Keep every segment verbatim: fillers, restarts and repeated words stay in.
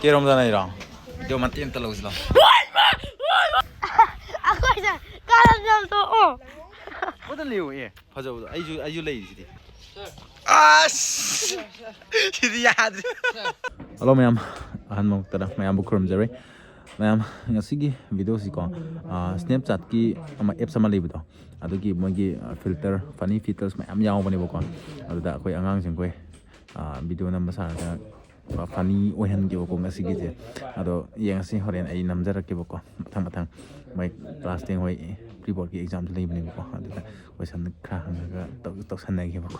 ꯀꯦꯔꯣꯝꯗ ꯂꯩꯔꯣ? ꯚꯤꯗꯤꯑꯣ ꯃꯇꯦꯛ ꯑꯝꯇ ꯂꯧꯁꯤ ꯂꯥꯎ꯫ ꯑꯩꯈꯣꯏꯁꯦ ꯀꯥꯔꯟ ꯌꯥꯝ ꯇꯣꯛꯑꯣ꯫ ꯐꯖꯅ ꯂꯩꯌꯨ, ꯑꯦ, ꯐꯖꯕꯗꯣ꯫ ꯑꯩꯁꯨ, ꯑꯩꯁꯨ ꯂꯩꯔꯤꯁꯤꯗꯤ꯫ ꯑꯁ! ꯁꯤꯗꯤ ꯌꯥꯗ꯭ꯔꯦ꯫ ꯍꯜꯂꯣ ꯃꯌꯥꯝ, ꯑꯍꯥꯟꯕ ꯃꯛꯇꯗ ꯃꯌꯥꯝꯕꯨ ꯈꯨꯔꯨꯝꯖꯔꯤ꯫ ꯃꯌꯥꯝ, ꯉꯁꯤꯒꯤ ꯚꯤꯗꯤꯑꯣꯁꯤꯀꯣ, ꯑꯥ, Snapchat-ꯀꯤ ꯑꯃ apps ꯑꯃ ꯂꯩꯕꯗꯣ, ꯑꯗꯨꯒꯤ ꯃꯣꯏꯒꯤ, ꯑꯥ, filter, funny filters ꯃꯌꯥꯝ ꯌꯥꯎꯕꯅꯦꯕꯀꯣ꯫ ꯑꯗꯨꯗ ꯑꯩꯈꯣꯏ ꯑꯉꯥꯡꯁꯤꯡꯈꯣꯏ, ꯑꯥ, ꯚꯤꯗꯤꯑꯣ ꯅꯝꯕ ꯁꯥꯔꯒ funny ꯑꯣꯏꯍꯟꯒꯦꯕꯀꯣ ꯉꯁꯤꯒꯤꯁꯦ꯫ ꯑꯗꯣ ꯌꯦꯡꯉꯁꯤ, ꯍꯣꯔꯦꯟ ꯑꯩ ꯅꯝꯖꯔꯛꯀꯦꯕꯀꯣ꯫ ꯃꯊꯪ ꯃꯊꯪ ꯃꯣꯏ class ten ꯍꯣꯏ pre-board-ꯀꯤ exam-ꯁꯨ ꯂꯩꯕꯅꯦꯕꯀꯣ꯫ ꯑꯗꯨꯗ question ꯈꯔ ꯍꯪꯉꯒ ꯇꯧ-, ꯇꯧꯁꯟꯅꯒꯦꯕꯀꯣ꯫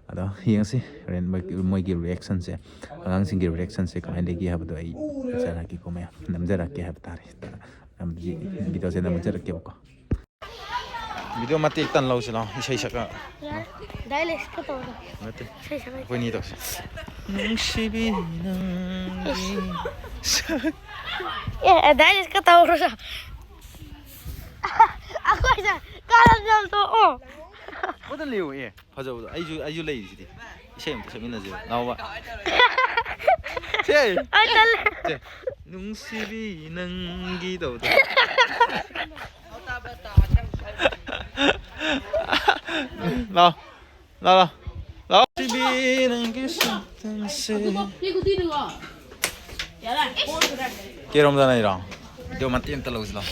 ꯑꯗꯣ ꯌꯦꯡꯉꯁꯤ ꯍꯣꯔꯦꯟ ꯃꯣꯏ, ꯃꯣꯏꯒꯤ reaction-ꯁꯦ, ꯑꯉꯥꯡꯁꯤꯡꯒꯤ reaction-ꯁꯦ ꯀꯃꯥꯏꯅ ꯂꯩꯒꯦ ꯍꯥꯏꯕꯗꯣ ꯑꯩ ꯎꯠꯆꯔꯛꯀꯦꯀꯣ ꯃꯌꯥꯝ, ꯅꯝꯖꯔꯛꯀꯦ ꯍꯥꯏꯕ ꯇꯥꯔꯦ꯫ ꯑꯗꯨꯗꯤ ꯚꯤꯗꯤꯑꯣꯁꯦ ꯅꯝꯖꯔꯛꯀꯦꯕꯀꯣ꯫ ꯚꯤꯗꯤꯑꯣ ꯃꯇꯦꯛ ꯇꯪ ꯂꯧꯁꯤ ꯂꯥꯎ, ꯏꯁꯩ ꯁꯛꯑ꯫ ꯌꯥꯔꯦ꯫ Dialect ꯈꯔ ꯇꯧꯔꯣ꯫ ꯅꯠꯇꯦ꯫ ꯏꯁꯩ ꯁꯛꯑ꯫ ꯑꯩꯈꯣꯏꯅꯤ ꯇꯧꯁꯤ꯫ ꯅꯨꯡꯁꯤꯕꯤ ꯅꯪꯒꯤ ꯁꯛ- ꯑꯦ, ꯑꯦ, dialect ꯈꯔ ꯇꯧꯔꯣ꯫ ꯑꯩꯈꯣꯏꯁꯦ ꯀꯥꯔꯟ ꯌꯥꯝ ꯇꯣꯛꯑꯣ꯫ ꯐꯖꯅ ꯂꯩꯌꯨ, ꯑꯦ, ꯐꯖꯕꯗꯣ꯫ ꯑꯩꯁꯨ, ꯑꯩꯁꯨ ꯂꯩꯔꯤꯁꯤꯗꯤ꯫ ꯏꯁꯩ ꯑꯝꯇ ꯁꯛꯃꯤꯟꯅꯁꯦ ꯂꯥꯎꯕ꯫ ꯁꯦ꯫ ꯑꯩ ꯇꯜꯂꯦ꯫ ꯁꯦ꯫ ꯅꯨꯡꯁꯤꯕꯤ ꯅꯪꯒꯤ ꯇꯧꯕꯗꯣ꯫ ꯂꯥꯎ꯫ ꯂꯥꯎ, ꯂꯥꯎ꯫ ꯅꯨꯡꯁꯤꯕꯤ ꯅꯪꯒꯤ ꯁꯛꯇꯝꯁꯦ꯫ ꯀꯦꯔꯣꯝꯗ ꯂꯩꯔꯣ? ꯚꯤꯗꯤꯑꯣ ꯃꯇꯦꯛ ꯑꯝꯇ ꯂꯧꯁꯤ ꯂꯥꯎ꯫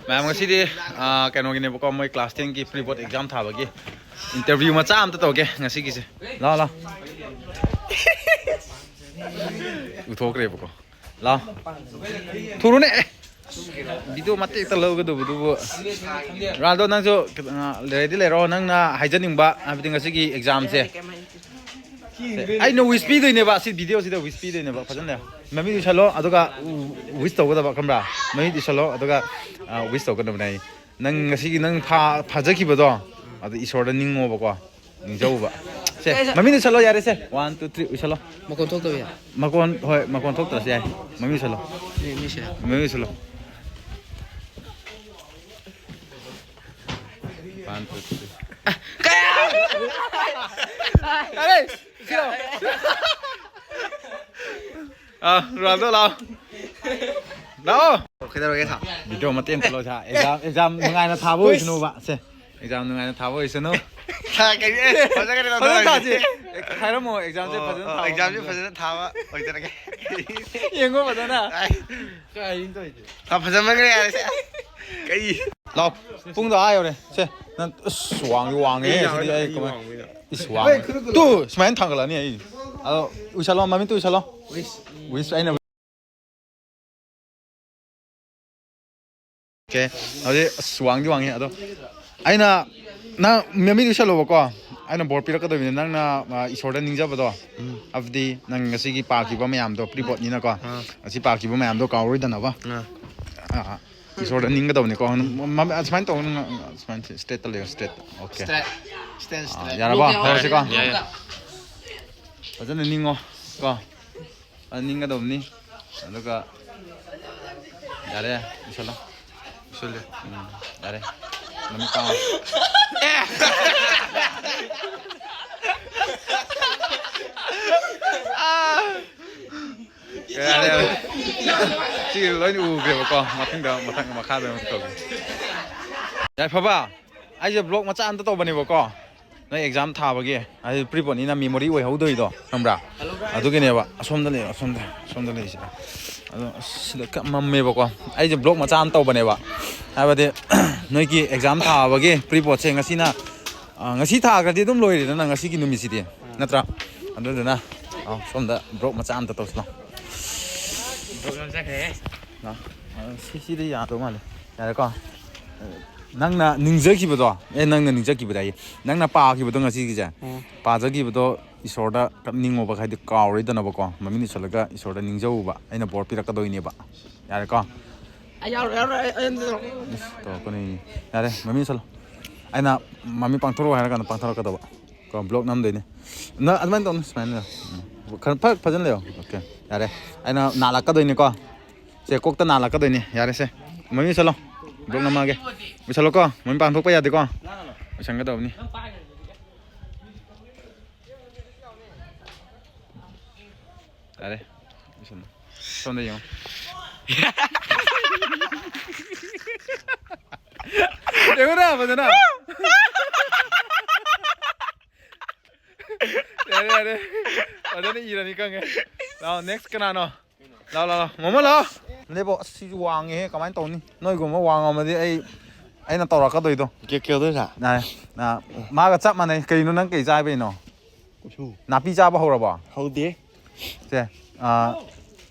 ꯃꯌꯥꯝ, ꯉꯁꯤꯗꯤ, ꯑꯥ, ꯀꯩꯅꯣꯒꯤꯅꯦꯕꯀꯣ, ꯃꯣꯏ class ten-ꯒꯤ pre-board exam ꯊꯥꯕꯒꯤ interview ꯃꯆꯥ ꯑꯝꯇ ꯇꯧꯒꯦ ꯉꯁꯤꯒꯤꯁꯦ꯫ ꯂꯥꯎ, ꯂꯥꯎ꯫ ꯎꯊꯣꯛꯈ꯭ꯔꯦꯕꯀꯣ꯫ ꯂꯥꯎ꯫ ꯊꯨꯔꯨꯅꯦ꯫ ꯑꯦ꯫ ꯚꯤꯗꯤꯑꯣ ꯃꯇꯦꯛꯇ ꯂꯧꯒꯗꯧꯕꯗꯨꯕꯨ꯫ ꯔꯣꯅꯥꯜꯗꯣ, ꯅꯪꯁꯨ, ꯑ, ready ꯂꯩꯔꯣ꯫ ꯅꯪꯅ ꯍꯥꯏꯖꯅꯤꯡꯕ, ꯍꯥꯏꯕꯗꯤ ꯉꯁꯤꯒꯤ exam-ꯁꯦ꯫ ꯑꯩꯅ wish ꯄꯤꯗꯣꯏꯅꯦꯕ, ꯁꯤ ꯚꯤꯗꯤꯑꯣꯁꯤꯗ wish ꯄꯤꯗꯣꯏꯅꯦꯕ꯫ ꯐꯖꯅ ꯃꯃꯤꯠ ꯎꯏꯁꯜꯂꯣ, ꯑꯗꯨꯒ wish ꯇꯧꯒꯗꯕ, ꯈꯪꯕ꯭ꯔꯥ? ꯃꯃꯤꯠ ꯎꯏꯁꯜꯂꯣ, ꯑꯗꯨꯒ, ꯑ, wish ꯇꯧꯒꯗꯕꯅꯦ ꯑꯩ꯫ ꯅꯪ ꯉꯁꯤꯒꯤ ꯅꯪ ꯐꯥ- ꯐꯥꯖꯈꯤꯕꯗꯣ, ꯑꯗꯨ ꯏꯁꯣꯔꯗ ꯅꯤꯡꯉꯣꯕꯀꯣ, ꯅꯤꯡꯖꯧꯕ꯫ ꯁꯦ, ꯃꯃꯤꯡ ꯎꯁꯜꯂꯣ, ꯌꯥꯔꯦ꯫ ꯁꯦ, ꯋꯥꯟ, ꯇꯨ, ꯊ꯭ꯔꯤ, ꯎꯁꯜꯂꯣ꯫ ꯃꯈꯣꯟ ꯊꯣꯛꯇꯕ ꯌꯥꯏ꯫ ꯃꯈꯣꯟ, ꯍꯣꯏ, ꯃꯈꯣꯟ ꯊꯣꯛꯇ꯭ꯔꯁꯨ ꯌꯥꯏ꯫ ꯃꯃꯤꯡ ꯎꯁꯜꯂꯣ꯫ ꯃꯤ- ꯃꯤꯁꯦ꯫ ꯃꯃꯤꯡ ꯎꯁꯜꯂꯣ꯫ One, two, three. ꯌꯥꯔꯦ, ꯁꯤꯔꯣ꯫ ꯑꯥ, ꯔꯣꯅꯥꯜꯗꯣ, ꯂꯥꯛꯑꯣ꯫ ꯂꯥꯛꯑꯣ꯫ ꯀꯩꯗꯧꯔꯒꯦ, ꯁꯥ? ꯚꯤꯗꯤꯑꯣ ꯃꯇꯦꯛ ꯑꯃ ꯊꯣꯛꯂꯛꯑꯣ, ꯁꯥ꯫ ꯑꯦꯛꯖꯥꯝ, ꯑꯦꯛꯖꯥꯝ ꯅꯨꯡꯉꯥꯏꯅ ꯊꯥꯕ ꯑꯣꯏꯁꯅꯨꯕ꯫ ꯁꯦ, ꯑꯦꯛꯖꯥꯝ ꯅꯨꯡꯉꯥꯏꯅ ꯊꯥꯕ ꯑꯣꯏꯁꯅꯨ꯫ ꯁꯥ, ꯀꯩ-, ꯐꯖꯅ ꯀꯩꯅꯣ ꯐꯖꯅ ꯇꯧꯔꯒꯦ꯫ ꯊꯥꯁꯤ꯫ ꯍꯥꯏꯔꯝꯃꯣ, ꯑꯦꯛꯖꯥꯝꯁꯦ ꯑꯣ, ꯐꯖꯅ ꯑꯣ, ꯊꯥꯕ ꯑꯦꯛꯖꯥꯝꯁꯦ ꯉꯝꯗꯣꯏꯔꯥ? ꯐꯖꯅ ꯊꯥꯕ ꯑꯣꯏꯖꯔꯒꯦ꯫ ꯌꯦꯡꯉꯣ ꯐꯖꯅ꯫ ꯑꯥꯏ꯫ ꯀꯥꯏꯗꯩꯅꯣ ꯇꯧꯔꯤꯁꯦ? ꯁꯥ, ꯐꯖꯃꯟꯈ꯭ꯔꯦ, ꯌꯥꯔꯦ, ꯁꯦ꯫ ꯀꯩ? ꯂꯥꯎ, ꯄꯨꯡꯗꯣ ꯑꯥ ꯌꯧꯔꯦ꯫ ꯁꯦ, ꯅꯪ ꯑꯁ ꯋꯥꯡꯗꯤ ꯋꯥꯡꯉꯦ꯫ ꯑꯩ ꯁꯤꯗꯤ ꯌꯥꯔꯣꯏꯗ, ꯑꯩ ꯑꯩ ꯀꯃꯥꯏ-, ꯋꯥꯡꯕꯅꯤꯅ꯫ ꯏꯁ, ꯋꯥꯡꯉꯦ꯫ ꯇꯨ, ꯁꯨꯃꯥꯏꯅ ꯊꯥꯡꯒꯠꯂꯛꯑꯅꯤ ꯑꯩ꯫ ꯑꯗꯣ ꯎꯏꯁꯜꯂꯣ, ꯃꯃꯤꯠꯇꯨ ꯎꯏꯁꯜꯂꯣ꯫ ꯋꯤꯁ꯫ ꯋꯤꯁ ꯑꯩꯅ ꯑꯣꯀꯦ, ꯍꯧꯖꯤꯛ ꯑꯁ ꯋꯥꯡꯗꯤ ꯋꯥꯡꯉꯤ ꯑꯗꯣ, ꯑꯩꯅ, ꯅꯪ ꯃꯃꯤꯠ ꯎꯏꯁꯜꯂꯣꯕꯀꯣ꯫ ꯑꯩꯅ ꯕꯣꯔ ꯄꯤꯔꯛꯀꯗꯣꯏꯅꯤ, ꯅꯪꯅ, ꯑ, ꯏꯁꯣꯔꯗ ꯅꯤꯡꯖꯕꯗꯣ, ꯎꯝ꯫ ꯍꯥꯏꯕꯗꯤ ꯅꯪ ꯉꯁꯤꯒꯤ ꯄꯥꯈꯤꯕ ꯃꯌꯥꯝꯗꯣ, ꯄ꯭ꯔꯤ ꯕꯣꯠꯅꯤꯅꯀꯣ, ꯑꯥ꯫ ꯉꯁꯤ ꯄꯥꯈꯤꯕ ꯃꯌꯥꯝꯗꯣ ꯀꯥꯎꯔꯣꯏꯗꯅꯕ꯫ ꯑꯥ꯫ ꯑꯥ, ꯑꯥ꯫ ꯏꯁꯣꯔꯗ ꯅꯤꯡꯒꯗꯕꯅꯤꯀꯣ꯫ ꯃ-, ꯃ-, ꯑꯁꯨꯃꯥꯏꯅ ꯇꯧ, ꯅꯪ ꯁꯨꯃꯥꯏꯅ ꯁ꯭ꯇ꯭ꯔꯦꯠꯇ ꯂꯩꯌꯣ, ꯁ꯭ꯇ꯭ꯔꯦꯠ꯫ ꯑꯣꯀꯦ꯫ ꯁ꯭ꯇ꯭ꯔꯦꯠ꯫ ꯁ꯭ꯇꯦꯟ ꯑꯥ, ꯁ꯭ꯇ꯭ꯔꯦꯠ꯫ ꯌꯥꯔꯕꯣ? ꯕ꯭ꯂꯣꯛ ꯌꯥꯎꯔꯦ꯫ ꯍꯧꯔꯁꯤꯀꯣ꯫ ꯌꯥꯏ, ꯌꯥꯏ꯫ ꯐꯖꯅ ꯅꯤꯡꯉꯣ ꯀꯣ꯫ ꯑ, ꯅꯤꯡꯒꯗꯧꯕꯅꯤ꯫ ꯑꯗꯨꯒ ꯌꯥꯔꯦ, ꯏꯁꯜꯂꯣ꯫ ꯏꯁꯜꯂꯦ꯫ ꯎꯝ, ꯌꯥꯔꯦ꯫ ꯃꯃꯤꯠ ꯄꯥꯡꯉꯣ꯫ ꯌꯥꯔꯦ, ꯌꯥꯔꯦ꯫ ꯁꯤ ꯂꯣꯏꯅ ꯎꯈ꯭ꯔꯦꯕꯀꯣ꯫ ꯃꯊꯪꯗ, ꯃꯊꯪ, ꯃꯈꯥꯗ ꯑꯃꯨꯛ ꯇꯧꯒꯦ꯫ ꯌꯥꯏꯐꯕ, ꯑꯩꯁꯦ ꯕ꯭ꯂꯣꯛ ꯃꯆꯥ ꯑꯝꯇ ꯇꯧꯕꯅꯦꯕꯀꯣ꯫ ꯅꯣꯏ ꯑꯦꯛꯖꯥꯝ ꯊꯥꯕꯒꯤ, ꯍꯥꯏꯗꯤ ꯄ꯭ꯔꯤ ꯕꯣꯠꯅꯤꯅ ꯃꯦꯃꯣꯔꯤ ꯑꯣꯏꯍꯧꯗꯣꯏꯗꯣ, ꯈꯪꯕ꯭ꯔꯥ? ꯑꯗꯨꯒꯤꯅꯦꯕ꯫ ꯑꯁꯣꯝꯗ ꯂꯩ, ꯑꯁꯣꯝꯗ, ꯑꯁꯣꯝꯗ ꯂꯩꯁꯤꯗ꯫ ꯑꯗꯣ ꯑꯁ, ꯁꯤꯗ ꯈꯔ ꯃꯝꯃꯦꯕꯀꯣ꯫ ꯑꯩꯁꯦ ꯕ꯭ꯂꯣꯛ ꯃꯆꯥ ꯑꯃ ꯇꯧꯕꯅꯦꯕ꯫ ꯍꯥꯏꯕꯗꯤ, ꯅꯣꯏꯒꯤ ꯑꯦꯛꯖꯥꯝ ꯊꯥꯕꯒꯤ ꯄ꯭ꯔꯤ ꯕꯣꯠꯁꯦ ꯉꯁꯤꯅ, ꯑ, ꯉꯁꯤ ꯊꯥꯈ꯭ꯔꯗꯤ ꯑꯗꯨꯝ ꯂꯣꯏꯔꯦꯗꯅ ꯉꯁꯤꯒꯤ ꯅꯨꯃꯤꯠꯁꯤꯗꯤ꯫ ꯅꯠꯇ꯭ꯔꯥ? ꯑꯗꯨꯗꯨꯅ, ꯑ, ꯁꯣꯝꯗ ꯕ꯭ꯂꯣꯛ ꯃꯆꯥ ꯑꯝꯇ ꯇꯧꯁꯤꯜꯂꯣ꯫ ꯕ꯭ꯂꯣꯛ ꯌꯥꯝ ꯆꯠꯈ꯭ꯔꯦꯍꯦ꯫ ꯑ, ꯑ, ꯁꯤ, ꯁꯤꯗꯤ ꯌꯥꯗꯧ ꯃꯥꯜꯂꯦ꯫ ꯌꯥꯔꯦꯀꯣ? ꯅꯪꯅ ꯅꯤꯡꯖꯈꯤꯕꯗꯣ, ꯑꯦ, ꯅꯪꯅ ꯅꯤꯡꯖꯈꯤꯕꯗ ꯑꯩ, ꯅꯪꯅ ꯄꯥꯈꯤꯕꯗꯣ ꯉꯁꯤꯒꯤꯁꯦ, ꯎꯝ꯫ ꯄꯥꯖꯈꯤꯕꯗꯣ ꯏꯁꯣꯔꯗ ꯀꯞꯅꯤꯡꯉꯣꯕ, ꯍꯥꯏꯗꯤ ꯀꯥꯎꯔꯣꯏꯗꯅꯕꯀꯣ, ꯃꯃꯤꯠ ꯎꯏꯁꯜꯂꯒ ꯏꯁꯣꯔꯗ ꯅꯤꯡꯖꯧꯕ, ꯑꯩꯅ ꯕꯣꯔ ꯄꯤꯔꯛꯀꯗꯣꯏꯅꯦꯕ꯫ ꯌꯥꯔꯦꯀꯣ? ꯑꯩ ꯌꯥꯎꯔꯣꯏ, ꯌꯥꯎꯔꯣꯏ, ꯑꯩ, ꯑꯩ, ꯑꯩ, ꯏꯁ, ꯇꯧꯔꯛꯀꯅꯤ꯫ ꯌꯥꯔꯦ, ꯃꯃꯤ ꯆꯠꯂꯣ꯫ ꯑꯩꯅ ꯃꯃꯤ ꯄꯥꯡꯊꯣꯔꯛꯑꯣ ꯍꯥꯏꯔ ꯀꯥꯟꯗ ꯄꯥꯡꯊꯣꯔꯛꯀꯗꯕ꯫ ꯀꯣ, ꯕ꯭ꯂꯣꯛ ꯅꯝꯗꯣꯏꯅꯦ꯫ ꯅ-, ꯑꯗꯨꯃꯥꯏꯅ ꯇꯧꯅꯨ, ꯁꯨꯃꯥꯏꯅ꯫ ꯎꯝ꯫ ꯈꯔ ꯐ-, ꯐꯖꯅ ꯂꯩꯌꯣ꯫ ꯑꯣꯀꯦ, ꯌꯥꯔꯦ꯫ ꯑꯩꯅ ꯅꯥꯜꯂꯛꯀꯗꯣꯏꯅꯤꯀꯣ꯫ ꯁꯦ, ꯀꯣꯛꯇ ꯅꯥꯜꯂꯛꯀꯗꯣꯏꯅꯤ꯫ ꯌꯥꯔꯦ ꯁꯦ꯫ ꯃꯃꯤ ꯆꯠꯂꯣ꯫ ꯕ꯭ꯂꯣꯛ ꯅꯝꯃꯛꯑꯒꯦ꯫ ꯎꯁꯜꯂꯣꯀꯣ꯫ ꯃꯃꯤ ꯄꯥꯡꯊꯣꯛꯄ ꯌꯥꯗꯦꯀꯣ꯫ ꯎꯁꯟꯒꯗꯕꯅꯤ꯫ ꯌꯥꯔꯦ꯫ ꯏꯁꯟ꯫ ꯁꯣꯝꯗ ꯌꯦꯡꯉꯣ꯫ ꯌꯦꯡꯉꯨꯔꯥ ꯐꯖꯅ꯫ ꯌꯥꯔꯦ, ꯌꯥꯔꯦ꯫ ꯐꯖꯅ ꯏꯔꯅꯤ ꯈꯪꯉꯦ꯫ ꯂꯥꯛꯑꯣ, ꯅꯦꯛꯁ ꯀꯅꯥꯅꯣ? ꯂꯥꯛꯑꯣ, ꯂꯥꯛꯑꯣ, ꯂꯥꯛꯑꯣ꯫ ꯃꯣꯃꯣ ꯂꯥꯛꯑꯣ꯫ ꯂꯦꯞꯄꯣ꯫ ꯑꯁ, ꯁꯤꯁꯨ ꯋꯥꯡꯉꯦꯍꯦ꯫ ꯀꯃꯥꯏꯅ ꯇꯧꯅꯤ? ꯅꯣꯏꯒꯨꯝꯕ ꯋꯥꯡꯉꯝꯃꯗꯤ ꯑꯩ, ꯑꯩꯅ ꯇꯧꯔꯛꯀꯗꯣꯏꯗꯣ꯫ ꯀꯦ-, ꯀꯩꯗꯧꯗꯣꯏꯅꯣ? ꯌꯥꯔꯦ꯫ ꯑ, ꯃꯥꯒ ꯆꯞ ꯃꯥꯟꯅꯩ꯫ ꯀꯩꯅꯣ, ꯅꯪ ꯀꯩ ꯆꯥꯏꯕꯩꯅꯣ? ꯀꯩꯁꯨ꯫ ꯅꯥꯄꯤ ꯆꯥꯕ ꯍꯧꯔꯕꯣ? ꯍꯧꯗꯦ꯫ ꯁꯦ, ꯑ,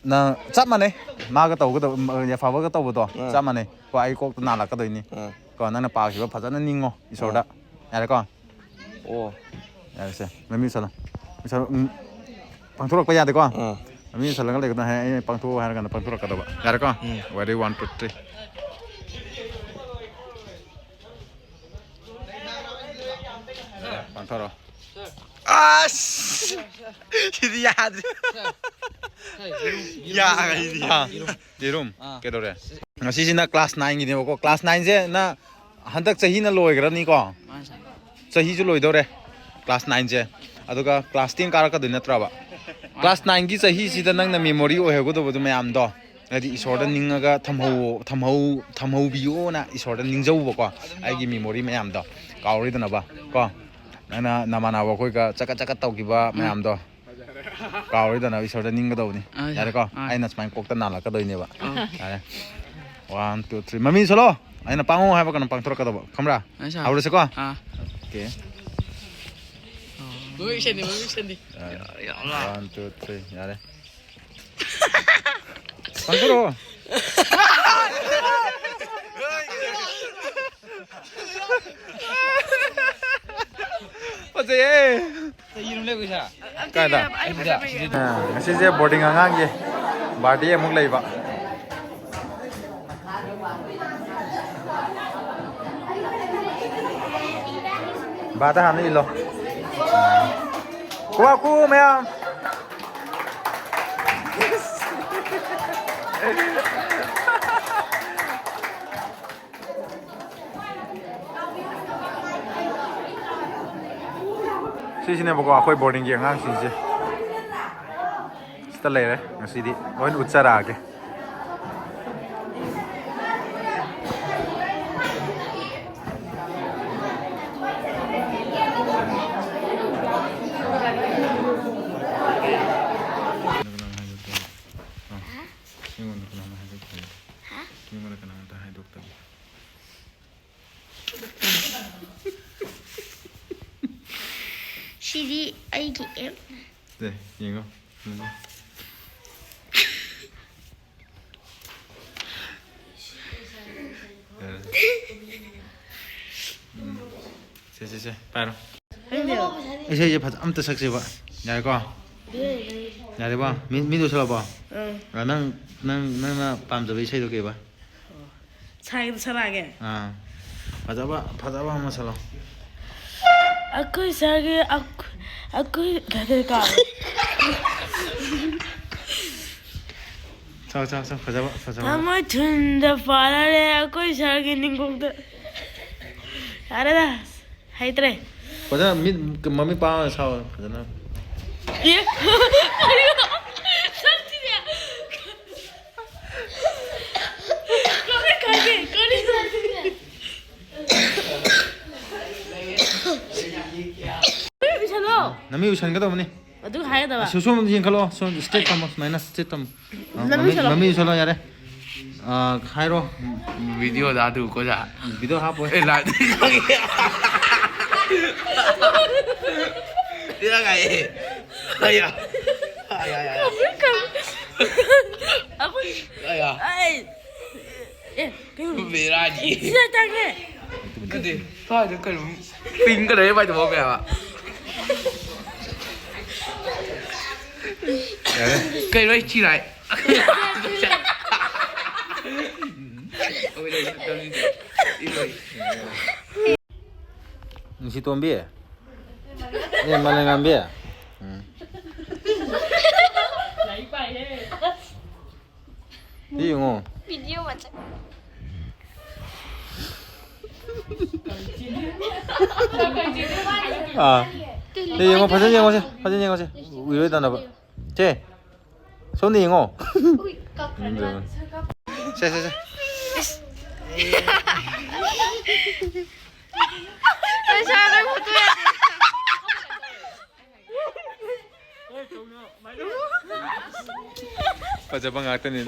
ꯅꯪ ꯆꯞ ꯃꯥꯟꯅꯩ꯫ ꯃꯥꯒ ꯇꯧꯒꯗꯕ, ꯎꯝ, ꯌꯥꯐꯕꯒ ꯇꯧꯕꯗꯣ ꯑꯥ꯫ ꯆꯞ ꯃꯥꯟꯅꯩ꯫ ꯀꯣ, ꯑꯩ ꯀꯣꯛꯇ ꯅꯥꯜꯂꯛꯀꯗꯣꯏꯅꯤ꯫ ꯑꯥ꯫ ꯀꯣ, ꯅꯪꯅ ꯄꯥꯈꯤꯕ ꯐꯖꯅ ꯅꯤꯡꯉꯣ ꯏꯁꯣꯔꯗ꯫ ꯑꯥ꯫ ꯌꯥꯔꯦꯀꯣ? ꯑꯣ꯫ ꯌꯥꯔꯦꯁꯦ꯫ ꯃꯃꯤ ꯎꯁꯜꯂꯣ꯫ ꯎꯁꯜꯂꯣ꯫ ꯎꯝ꯫ ꯄꯥꯡꯊꯣꯔꯛꯄ ꯌꯥꯗꯦꯀꯣ? ꯑꯥ꯫ ꯃꯃꯤ ꯎꯁꯜꯂꯒ ꯂꯩꯒꯗꯕꯅꯦ꯫ ꯑꯩ ꯄꯥꯡꯊꯣꯛꯑꯣ ꯍꯥꯏꯔ ꯀꯥꯟꯗ ꯄꯥꯡꯊꯣꯔꯛꯀꯗꯕ꯫ ꯌꯥꯔꯦꯀꯣ? ꯎꯝ꯫ Ready, one, two, three꯫ ꯄꯥꯡꯊꯣꯔꯛꯑꯣ꯫ ꯑꯁ! ꯁꯤꯗꯤ ꯌꯥꯗ꯭ꯔꯦ꯫ ꯌꯥꯔꯦ, ꯁꯤꯗꯤ꯫ ꯑꯥ, ꯌꯦꯔꯨꯝ꯫ ꯑꯥ꯫ ꯀꯩꯗꯧꯔꯦ? ꯉꯁꯤꯁꯤꯅ ꯀ꯭ꯂꯥꯁ ꯅꯥꯏꯟꯒꯤꯅꯦꯕꯀꯣ꯫ ꯀ꯭ꯂꯥꯁ ꯅꯥꯏꯟꯁꯦ ꯅ ꯍꯟꯗꯛ ꯆꯍꯤꯅ ꯂꯣꯏꯈ꯭ꯔꯅꯤꯀꯣ? ꯃꯥꯅꯤ, ꯁꯥꯔ꯫ ꯆꯍꯤꯁꯨ ꯂꯣꯏꯗꯧꯔꯦ꯫ ꯀ꯭ꯂꯥꯁ ꯅꯥꯏꯟꯁꯦ꯫ ꯑꯗꯨꯒ ꯀ꯭ꯂꯥꯁ ꯇꯦꯟ ꯀꯥꯔꯛꯀꯗꯣꯏ ꯅꯠꯇ꯭ꯔꯕ? ꯃꯥꯅꯤ꯫ ꯀ꯭ꯂꯥꯁ ꯅꯥꯏꯟꯒꯤ ꯆꯍꯤꯁꯤꯗ ꯅꯪꯅ ꯃꯦꯃꯣꯔꯤ ꯑꯣꯏꯍꯧꯒꯗꯕꯗꯣ ꯃꯌꯥꯝꯗꯣ, ꯍꯥꯏꯗꯤ ꯏꯁꯣꯔꯗ ꯅꯤꯡꯉꯒ ꯊꯝꯍꯧ-, ꯊꯝꯍꯧ-, ꯊꯝꯍꯧꯕꯤꯌꯣꯅ ꯏꯁꯣꯔꯗ ꯅꯤꯡꯖꯧꯕꯀꯣ꯫ ꯑꯩꯒꯤ ꯃꯦꯃꯣꯔꯤ ꯃꯌꯥꯝꯗꯣ ꯀꯥꯎꯔꯣꯏꯗꯅꯕ ꯀꯣ꯫ ꯅꯪꯅ ꯅꯃꯥꯟꯅꯕ ꯑꯩꯈꯣꯏꯒ ꯆꯀꯠ ꯆꯀꯠ ꯇꯧꯈꯤꯕ ꯎꯝ꯫ ꯃꯌꯥꯝꯗꯣ ꯀꯥꯎꯔꯣꯏꯗꯅꯕ ꯏꯁꯣꯔꯗ ꯅꯤꯡꯒꯗꯧꯕꯅꯤ꯫ ꯑꯥ, ꯌꯥꯔꯦꯀꯣ? ꯑꯥ꯫ ꯑꯩꯅ ꯁꯨꯃꯥꯏꯅ ꯀꯣꯛꯇ ꯅꯥꯜꯂꯛꯀꯗꯣꯏꯅꯦꯕ꯫ ꯑꯥ꯫ ꯌꯥꯔꯦ꯫ One, two, three꯫ ꯃꯃꯤ ꯁꯣꯂꯣ꯫ ꯑꯩꯅ ꯄꯥꯡꯉꯣ ꯍꯥꯏꯕ ꯀꯩꯅꯣ ꯄꯥꯡꯊꯣꯔꯛꯀꯗꯕ꯫ ꯈꯪꯕ꯭ꯔꯥ? ꯑꯥ, ꯁꯥꯔ꯫ ꯍꯧꯔꯁꯤꯀꯣ? ꯑꯥ꯫ ꯑꯣꯀꯦ꯫ ꯃꯃꯤꯠ ꯁꯦꯡꯗꯤ, ꯃꯃꯤꯠ ꯁꯦꯡꯗꯤ꯫ ꯑꯥ꯫ ꯌꯥ-, ꯌꯥ-, One, two, three꯫ ꯌꯥꯔꯦ꯫ ꯄꯥꯡꯊꯣꯔꯛꯑꯣ꯫ ꯐꯖꯩꯌꯦ꯫ ꯀꯥꯏꯗ? ꯑꯥ, ꯉꯁꯤꯁꯦ ꯕꯣꯔꯗꯤꯡ ꯑꯉꯥꯡꯒꯤ ꯕꯥꯔꯗꯦ ꯑꯃꯨꯛ ꯂꯩꯕ꯫ ꯕꯥꯗ ꯍꯥꯟꯅ ꯏꯜꯂꯣ꯫ ꯀ꯭ꯋꯥ ꯀꯨ ꯃꯌꯥꯝ꯫ ꯁꯤꯁꯤꯅꯦꯕꯀꯣ ꯑꯩꯈꯣꯏ ꯕꯣꯔꯗꯤꯡꯒꯤ ꯑꯉꯥꯡꯁꯤꯡꯁꯦ꯫ ꯁꯤꯗ ꯂꯩꯔꯦ꯫ ꯉꯁꯤꯗꯤ ꯂꯣꯏ ꯎꯠꯆꯔꯛꯑꯒꯦ꯫ ꯑꯩꯉꯣꯟꯗ ꯀꯅꯥꯅꯣ ꯍꯥꯏꯗꯣꯛꯇꯦ? ꯍꯥ? ꯑꯩꯉꯣꯟꯗ ꯀꯅꯥꯅꯣ ꯍꯥꯏꯗꯣꯛꯇꯦ? ꯍꯥ? ꯑꯩꯉꯣꯟꯗ ꯀꯅꯥꯝꯇ ꯍꯥꯏꯗꯣꯛꯇꯕ꯫ ꯁꯤꯗꯤ ꯑꯩꯒꯤ ꯑꯦꯞꯅꯦ꯫ ꯁꯦ, ꯌꯦꯡꯉꯣ꯫ ꯌꯦꯡꯉꯣ꯫ ꯌꯥꯔꯦ꯫ ꯎꯝ꯫ ꯁꯦ, ꯁꯦ, ꯁꯦ, ꯄꯥꯏꯔꯣ꯫ ꯑꯩꯁꯦ ꯏꯁꯩꯁꯦ ꯐꯖ-, ꯑꯝꯇ ꯁꯛꯁꯦꯕ꯫ ꯌꯥꯔꯦꯀꯣ? ꯌꯥꯔꯦꯕꯣ? ꯃꯤ, ꯃꯤꯗꯣ ꯁꯛꯂꯛꯑꯕꯣ? ꯑꯥ꯫ ꯑ, ꯅꯪ, ꯅꯪ, ꯅꯪꯅ ꯄꯥꯝꯖꯕ ꯏꯁꯩꯗꯣ ꯀꯩꯕ? ꯁꯥꯏꯗ ꯁꯔꯥꯒꯦ꯫ ꯑꯥ꯫ ꯐꯖꯕ, ꯐꯖꯕ ꯑꯃ ꯁꯛꯂꯣ꯫ ꯑꯩꯈꯣꯏ ꯁꯥꯔꯒꯤ ꯑꯩꯈꯣꯏ ꯀꯩ ꯀꯥꯎꯔꯦ꯫ ꯁꯛ, ꯁꯛ, ꯁꯛ, ꯐꯖꯕ, ꯐꯖꯕ꯫ ꯊꯃꯣꯏ ꯊꯨꯟꯗ ꯄꯥꯜꯂꯦ ꯑꯩꯈꯣꯏ ꯁꯥꯔꯒꯤ ꯅꯤꯡꯈꯣꯡꯗ꯫ ꯌꯥꯔꯦꯗ꯫ ꯍꯩꯇ꯭ꯔꯦ꯫ ꯐꯖꯅ ꯃꯤꯠ ꯃꯃꯤꯠ ꯄꯥꯡꯉꯒ ꯁꯥꯎ ꯐꯖꯅ꯫ ꯑꯦ? ꯁꯛꯁꯤꯗꯤ꯫ ꯀꯔꯤ ꯈꯪꯒꯦ? ꯀꯔꯤ ꯈꯪꯒꯦ? ꯏꯁꯜꯂꯣ꯫ ꯅꯃꯤ ꯎꯁꯟꯒꯗꯧꯕꯅꯤ꯫ ꯑꯗꯨ ꯍꯥꯏꯒꯗꯕ꯫ ꯑꯁ, ꯁꯣꯝꯗ ꯌꯦꯡꯈꯠꯂꯣ꯫ ꯁꯣꯝ straight ꯊꯝꯃꯣ꯫ ꯁꯨꯃꯥꯏꯅ straight ꯊꯝꯃꯣ꯫ ꯑ, ꯅꯃꯤ ꯃꯃꯤ, ꯎꯁꯜꯂꯣ꯫ ꯃꯃꯤ ꯎꯁꯜꯂꯣ ꯌꯥꯔꯦ꯫ ꯑ, ꯍꯥꯏꯔꯣ꯫ ꯚꯤꯗꯤꯑꯣꯗ ꯑꯗꯨ ꯀꯣꯖꯥ꯫ ꯚꯤꯗꯤꯑꯣ ꯍꯥꯞꯄꯣꯏ꯫ ꯑꯦ, ꯂꯥꯏ-, ꯏꯔꯥꯡ ꯀꯥꯏꯌꯦ꯫ ꯑꯌꯥ꯫ ꯑꯌꯥ, ꯑꯌꯥ, ꯑꯌꯥ꯫ ꯑꯩꯈꯣꯏ ꯑꯌꯥ꯫ ꯑꯩ ꯑꯦ, ꯀꯩꯅꯣ? ꯕꯦꯔꯥꯅꯤ꯫ ꯁꯤꯗ ꯇꯥꯒꯦ꯫ ꯅꯠꯇꯦ, ꯁ꯭ꯋꯥꯏꯗ ꯀꯩꯅꯣ pink colour ꯄꯥꯏꯊꯣꯛꯑꯝꯃꯦ ꯍꯥꯏꯕ꯫ ꯌꯥꯔꯦ꯫ ꯀꯩꯅꯣ ꯑꯩ ꯆꯤꯔꯥꯏ? ꯅꯨꯡꯁꯤꯇꯣꯝꯕꯤ? ꯑꯦ, ꯃꯥꯂꯦꯝꯉꯥꯟꯕꯤ? ꯎꯝ꯫ ꯁꯤ ꯌꯦꯡꯉꯣ꯫ ꯚꯤꯗꯤꯑꯣ ꯃꯆꯥ꯫ ꯑꯥ꯫ ꯁꯤ ꯌꯦꯡꯉꯣ, ꯐꯖꯅ ꯌꯦꯡꯉꯣꯁꯦ, ꯐꯖꯅ ꯌꯦꯡꯉꯣꯁꯦ꯫ ꯎꯏꯔꯣꯏꯗꯅꯕ꯫ ꯁꯦ, ꯁꯣꯝꯗ ꯌꯦꯡꯉꯣ꯫ ꯎꯏ, ꯀꯛꯈ꯭ꯔꯦ꯫ ꯁꯦ, ꯁꯦ, ꯁꯦ꯫ ꯂꯩꯁꯥꯕꯤ ꯐꯣꯇꯣ ꯌꯥꯗꯦ꯫ ꯐꯖꯕ ꯉꯥꯛꯇꯅꯤ꯫